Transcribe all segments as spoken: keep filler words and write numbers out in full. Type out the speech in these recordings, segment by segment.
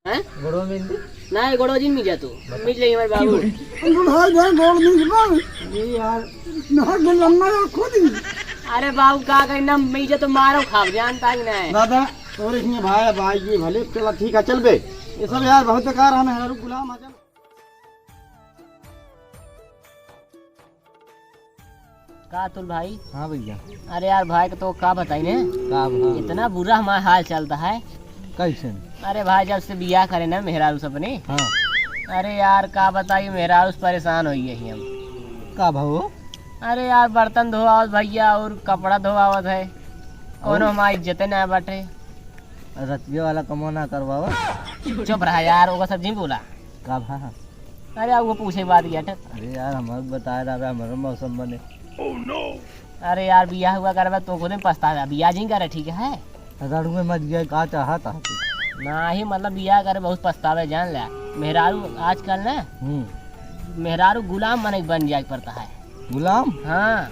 हैं? गोड़वा में दी? ना, ये गोड़वा जिन मिल जा तू। बता। मिल जाइए हमारे बाबू। भाई, भाई, गोड़ में दी। ये यार, नहर में लम्बा यार खुद ही। अरे बाबू, का कही ना, मिल जा तो मारो खाब, जानता ही ना है। दादा, और इसमें भाई, भाई जी भले, चला ठीक है, चल बे। ये सब यार बहुत बेकार है, मेहरारू गुलाम है, चल। का अतुल भाई? हाँ भैया। अरे यार भाई, का तो का बताई ने? का भा? इतना बुरा हमारा हाल चलता है। कैसे? अरे भाई, जब से बियाह करे ना मेहरारू से अपने। हाँ। अरे यार, का बताई, मेहरारू से परेशान हो गए ही हम। का भाव? अरे यार, बर्तन धोआवत भैया और कपड़ा धोआवत है, कौनो और? हमारी इज्जत ना बाटे। रतिया वाला कमवा ना करवावा। चुप रहा यार, ओका सब जिन बोला। का भा? अरे, आ, वो पूछे बात किया था। अरे यार, हम बताए रहा, हमारा मौसम बने। अरे यार, बियाह हुआ करबा तो खुद में पछतावा, बियाह जिन करे, ठीक है? रड़ुए मत गया, का चाहत है तू? नाही, मतलब, बियाह करे बहुत पछतावे, जान ले। मेहरारू आजकल ना, हम्म। मेहरारू गुलाम मने बन जाए पड़ता है। गुलाम? हाँ।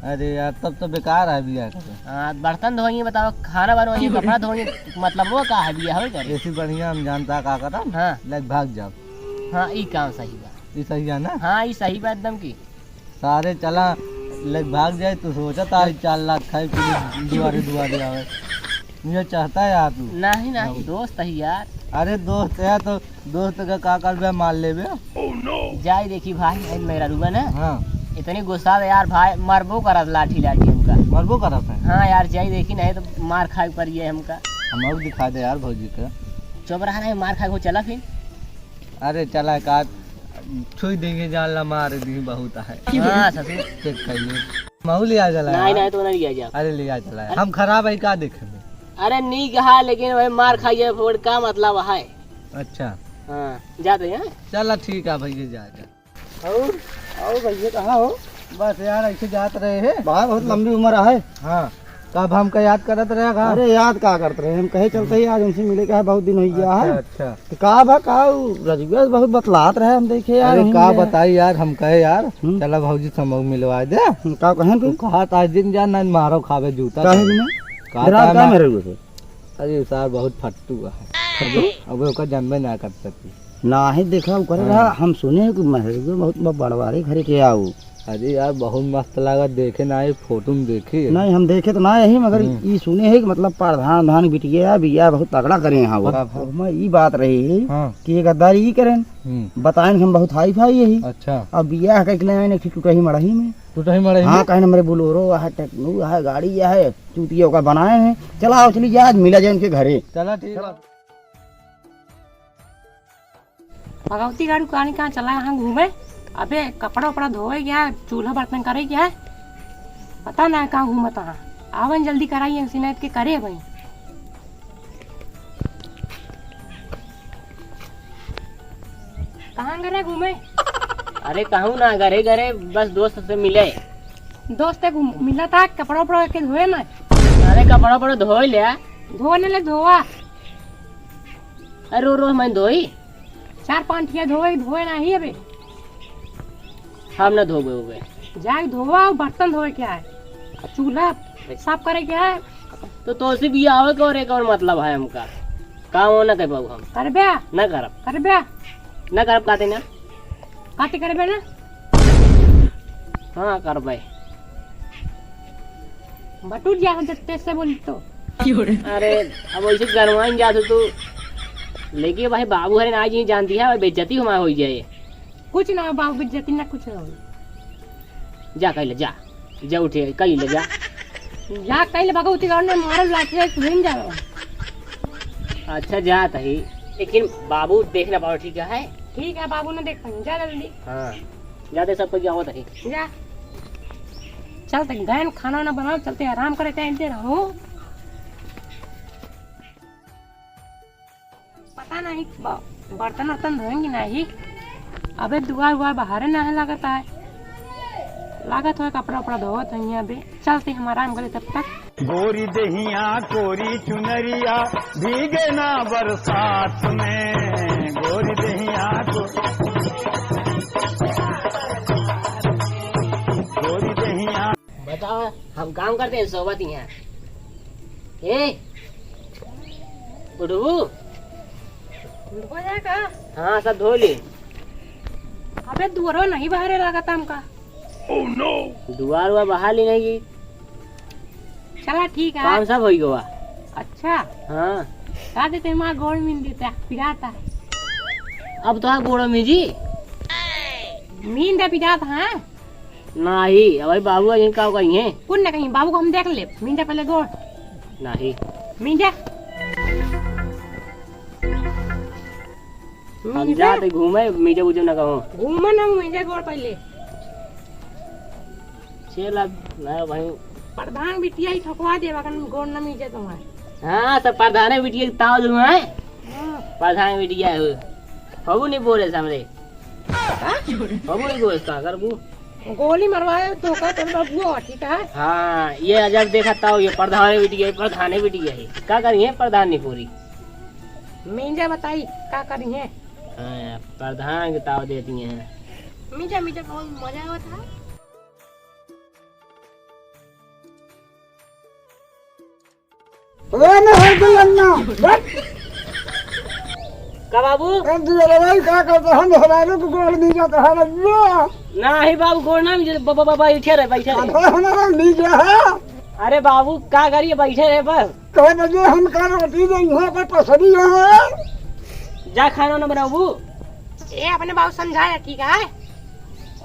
अरे यार, तब तो बेकार है बियाह करे। हाँ, बर्तन धोइए, बताओ, खाना बनवाइए, कपड़ा धोइए, मतलब वो का है बियाह हो करे? ऐसी बढ़िया हम जानता का करम? हाँ। लग भाग जाओ। हाँ, ई काम सही बा। ई सही है ना? हाँ, ई सही बा एकदम की। सारे चला लग भाग जाए तो सोचा था, चार लाख खाए पी दुआरे दुआरे आवे। मुझे चाहता है यार तू। नहीं, नहीं, हाँ। दोस्त है यार। अरे दोस्त है तो दोस्त का का करबे, मार लेबे। जाई देखी भाई, ए मेहरारुआ ना। हाँ। इतनी गुस्सा है यार भाई, मरबो करत लाठी लाठी हमका। मरबो करत है? हाँ यार, जाई देखी नहीं तो मार खाए पड़ी है हमका। हम और दिखा दे यार भौजी का। चुप रहा नहीं, मार खाए को चला फिर। अरे चला का छुई देंगे, जान ला मार दी बहुत है। हाँ ससुर। चेक कर ले। महू ले आ चला नहीं, यार। नहीं तो नहीं लिया जा। अरे ले आ चला यार। हम खराब है का देखे में? अरे नीक है, लेकिन वही मार खाइए फोड़ का मतलब है। अच्छा। हाँ, जाते हैं। चला ठीक है भैया, जा, जा। और, और भैया कहाँ हो? बस यार, ऐसे जात रहे हैं। भाई, बहुत लंबी उम्र है। हाँ। कब हमका याद करत रहे का? अरे, याद का करत रहे? हम कहे चलते ही आज उनसे मिले का है, बहुत दिन हो गया है। अच्छा, अच्छा। तो का बा, का उ रजुआ बहुत बतलात रहे, हम देखे यार, अरे, वहीं का मिले। बताई यार, हम कहे यार, हम्म। चला भौजी से मऊ मिलवा दे। हम्म, का कहें तू? तू कहा था, आज दिन जान ना मारो खावे जूता काहे खावे। बिना? का डरात था का ना? मेरे को से? अरे, उ सार बहुत फट्टू है। फट्टू? अब ओकर जन्मे ना कर सकी। नाही देखा, उ करे हाँ। रहा, हम सुने कि महल में बहुत ब-, बड़वारी घर के आऊ। अरे यार, बहुत मस्त लागत, देखे ना, ये फोटो में देखी। नहीं, हम देखे तो ना यही, मगर हम्म। ई सुने है कि मतलब प्रधान धान बिटिया बियाह बहुत तगड़ा करे यहाँ वो। हाँ, हाँ। ओमा ई बात रही है हाँ। कि ये गद्दारी ई करें, हम्म। बताएं कि हम बहुत हाई फाई यही। अच्छा। अब बियाह कह के ले आए ना, एक ठो टूटही मड़ही में। टूटही मड़ही हाँ, में? कहे ना, मेरे बोलेरो है, टेक्नो है, गाड़ी है, चूतिया का बनाए हैं। चला आओ, चली जा, आज मिला जाए इनके घरे। चला ठीक है। भगवती गाड़ू कहानी कहाँ चला, कहाँ घूमे? अबे कपड़ा उपड़ा धोवे गया है, चूल्हा बर्तन करे गया है, पता ना कहाँ घूमत है। आवन जल्दी कराई, ऐसी नाइट के करे भाई। कहाँ गए घूमे? अरे कहूँ ना, घरे घरे बस दोस्त से मिले। दोस्त से घूम-, मिला था, कपड़ा उपड़ा के धोए ना। अरे कपड़ा उपड़ा धोए ले। धोने ले धोआ। अरे रो रो मैं धोई। चार पाँच ठिया धोए, धोए नाही अबे। हम ना धोबे होबे। जाए धोवा और बर्तन धोए क्या है? चूल्हा साफ करे क्या है? तो तोसे भी आवे के और एक और मतलब है हमका। काम वो ना कर पाऊ हम। करबे? ना करब। करबे? ना करब काते ना। काते करबे ना? हाँ करबे। बटुर जा हम जब तेज से बोली तो। अरे, अब वैसे गरमाइन जात हो तू। लेकिन भाई बाबू हरे ना जी जानती है, बेइज्जती हमारा हो जाए। कुछ ना हो बाबू, बेइज्जती ना कुछ ना हो। जा कह ले, जा। जा उठे, कह ले, जा। जा कह ले, भगवती गौर ने मारल लाठी है, तू जा। अच्छा, जा तही। लेकिन बाबू देख ना पाओ, ठीक है? ठीक है, बाबू ने देख पाएंगे। जा जल्दी। हाँ। जा दे सबको, क्या होता है? जा। चल, तक गए न, खाना वाना बनाओ, चलते आराम करे, टाइम दे रहो। पता नहीं, ब-, बर्तन वर्तन धोएंगे नहीं। अबे दुआर उआर बाहरे ना है, लागत है। लागत है, कपड़ा उपड़ा धोवत है अबे। चलते हम आराम करे तब तक। गोरी देहिया कोरी चुनरिया भीगे ना बरसात में, गोरी देहिया को, गोरी देहिया। बताओ, हम काम करते हैं, सोवत ही हैं। ए, उठबू? धो जाए का? हाँ, सब धो ली। अबे, दुआरो नहीं बहारे लागत हमका। दुआर हुआ बहार ली नहीं। चला, ठीक है। काम सब होई गवा। अच्छा। हाँ। का देते माँ, गोड़ मीन देते, पिराता है। अब तो गोड़ मीजी। मीन दे पिराता है। नाही, अब भाई बाबू अजय का कही है? कुन न कही, बाबू को हम देख ले। मीन दे पहले गोड़। नाही। मीन दे। हम मीजे? जाते घूमे, मीजे उजे ना कहो। घूमे ना, मीजे गोड़ पहले। चल अब, ना भाई। प्रधान बिटिया ही ठोकवा देवा, कन गोड़ ना मीजे तुम्हारे। हाँ, सब प्रधान बिटिया के ताव दूँ, हैं? हाँ। प्रधान बिटिया हो। बाबू नहीं बोले सामने। हाँ? बाबू नहीं बोले, का करबू? गोली मरवाए तो का तोर बबुआ, ठीक है? हाँ, ये अजब देखा ताव, ये प्रधान बिटिया, प्रधान बिटिया है। का करिए प्रधान नहीं पूरी? मींजा बताई, का करिहे? हाँ, प्रधान के ताव देती हैं। मींजा, मींजा बहुत मजा आवत है। अरे, नहीं, तू अन्ना, बट। का बाबू? ए, तू अरे भाई, का करता है? मेहरारू को गोड़ मींजा तो है, बबुआ। नहीं बाबू, गोड़ ना मींजा, ब-, ब-, ब-, बैठे रहे, बैठे रहे। अरे, हमारा मींजा है। अरे बाबू, का करिए, बैठे रहे बस। कहे बजे हमका रोटी दे, यहाँ पे पसरी है। जा खाना ना बनाबू। ए, अपने बाबू समझाया, ठीक है?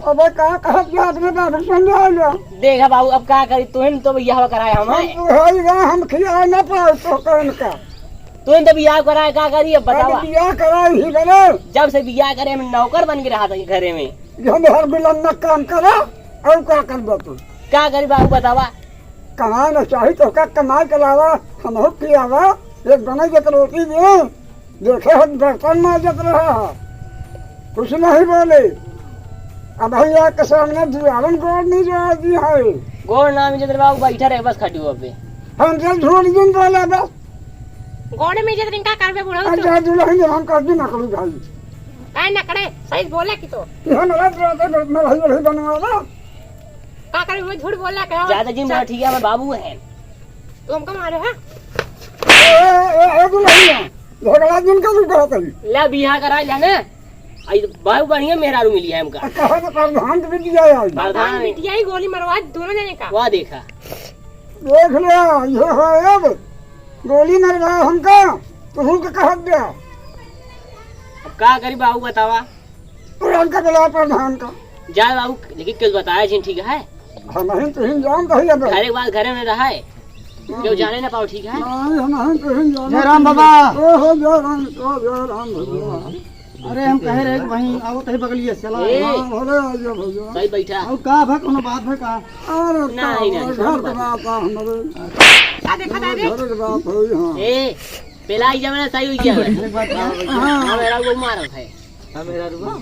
अबे का कहत जा अपने बाबू समझाया? देखा बाबू, अब का करी, तुहिन तो बियाह कराए हम हम हैं। तो है ही ना, हम खिया ना पाओ तो कौन का? तुहिन तो बियाह कराए, का करी अब बतावा? बियाह कराए ही बने। जब से बियाह करे, हम नौकर बन के रहा था घरे में। ये हम हर गुलाम ना काम करा, और का कर दो तू? का करी बाबू बतावा? कमाए न चाही तो का कमाए के अलावा हमहू खियावा, एक दोनों के रोटी दे, देखे हम बर्तन माजत रहा है, कुछ नहीं बोले। अब भैया के सामने दुआरन गोड़ नहीं जोड़ दी है। गोड़ ना मींजे तेरे बाबू, बैठा रहे बस खटियो पे। हम जब झूठ दिन बोला बस। गोड़ मींजे तेरे का करबे बुढ़ऊ तू? अच्छा दुल्हन जब हम कर दी ना करूँ भाई। काहे ना करे, सही बोले कि तो। ये हमारा दुआर पे मलहई वलहई बनवा दो। का करे, वो झूठ बोल रहा है। ज्यादा जिन चल। बोला, ठीक है, हमारे बाबू हैं। तू हमको मारे है? ए, ए, ए, ए, तू नहीं है। झगड़ा जिन का तू कहत है। ले, बियाह करा ले ना। आई, बहुत बढ़िया मेहरारू मिली है हमका। कहाँ से प्रधान के बिटिया आई? प्रधान प्रधान। बिटिया ही गोली मरवा दोनों जने का। वाह, देखा। देख ले, ये हो अब। गोली मरवा हमका, तू के कहत दे। अब का करी बाबू, बतावा। प्रधान का बुला, प्रधान का। जा बाबू, लेकिन कुछ बताया जिन, ठीक है? हम नहीं तुहिन जान कही अब। घरे के बाद घरे में रहा है, क्यों जाने ना पाओ, ठीक है? नहीं, हम नहीं तुहिन जान। जय राम बाबा। ओ हो, जय राम, ओ जय राम भैया। अरे, हम कहे रहे कि वहीं आओ, तही बगलिए से चला। ए। हाँ, भले आइए भैया। भाई बैठा। और का भा, कोनो बात भा का? अरे, नहीं, का नहीं, घर नहीं। के बात है हमारे। का देखा था रे? घर के बात है, हाँ। ए, पेलाई जमाना सही हो गया है। एक बात है। हाँ। हाँ, मेरा वो मारा था। हाँ, मेरा रुआ।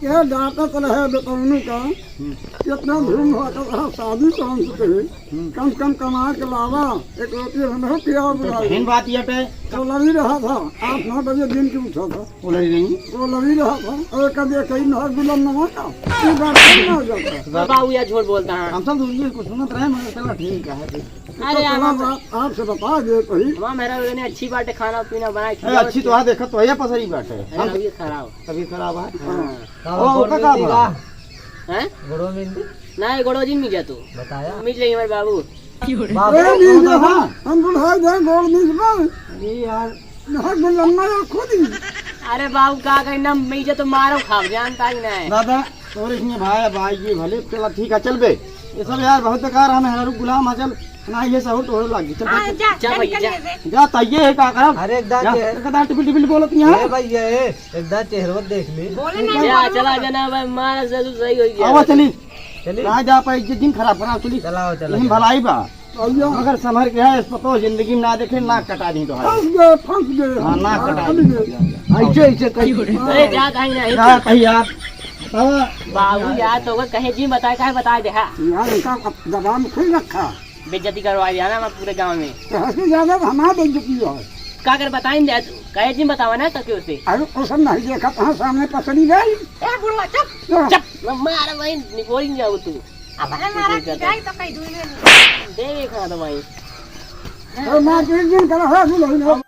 ये डाकत रहे बेटौनी का, हम्म। कितना धूम भागत रहा, शादी शान से कहे, हम्म। कम से कम कमा के लावा, एक रोटी हमरो खियाओ बुलाओ। बहिन बात ये पे। तो लड़ी रहा था, आठ नौ बजे दिन की उठा था। वो लड़ी रही? वो लड़ी रहा था, और कभी कहीं ना गुलाम नवा का, ये बात नहीं ना जाता। बाबा, वो या झूठ बोलता है। हम सब दूसरे को सुनत रहे, मगर चला ठीक है। अरे तो यार, चला हम बात आपसे बता दे तो ही। हमारा मेहरारू ने अच्छी बाटे, खाना पीना बनाए, अरे खिलाओ अच्छी तो। आ देखा तो ये पसरी बाटे। अरे हम अभी खराब। अभी खराब है। हाँ। का ओ, गोड़ ओका मिल का गई भा? का? हैं? गोड़ो मिल गई? नहीं, गोड़ो जिन मिल जा तू। बताया? मिल जाई हमारे बाबू। बाबू, ए, मिल जा, दादा। हम, हम बुढ़ा जाए, गोड़ मिल जाए। अरे यार। नहीं, गुलाम ना खुद ही। अरे बाबू, का कही ना, मिल जा तो मारो खाओ, जानता ही नहीं। दादा, और इसमें भाई, भाई ये भले, चला ठीक है, चल बे। ये सब यार बहुत बेकार है, मेहरारू गुलाम है, चल। ना ये सहूर तो होने लग गई। चल, हाँ, चल, जा, जा चल, भैया, निकल जा। यहाँ से। जा, तो ये है का करब? अरे, एक दांत जा, है। एक दांत टिपिल, टिपिल बोलत यहाँ। ए भैया, ए, एक दांत चेहरो देख ले। बोले ना, जा, बोले चला ना। जाना भाई, मारा जरूर सही हो गया। आवा चली। चली। ना जा पाई, ये दिन खराब करा, चली। चलाओ, चला, यही चला। भलाई बा। भैया। मगर संभर के है, इस पर तो जिंदगी में ना देखे, नाक कटा दी तो है। फंस गए, फंस गए। हाँ, नाक हाँ, कटा फंस दी। गए। ऐसे, ऐसे कहीं। अरे, जा कहीं नहीं। जा कहीं आप। हाँ। बाबू यार, तो कहे जी बताए, काहे बताए दे, हाँ? यार, इनका अब जबान खुल रखा। बेइज्जती करवा दिया ना हमारे पूरे गांव में। तो हंसी ज्यादा तो हमारा बेइज्जती है। का कर बताइन दे तू? कहे जी बतावा ना तो क्यों से? अरे कुछ नहीं देखा, कहाँ सामने पसरी गई। ए बुढ़वा चुप। हाँ। चुप। मैं मार भाई निपोरी जाओ तू। अब हमें मारा की गाय तो कहीं दूर में। दे देखा तो भाई। अरे मार के एक दिन करा है, बुढ़वा।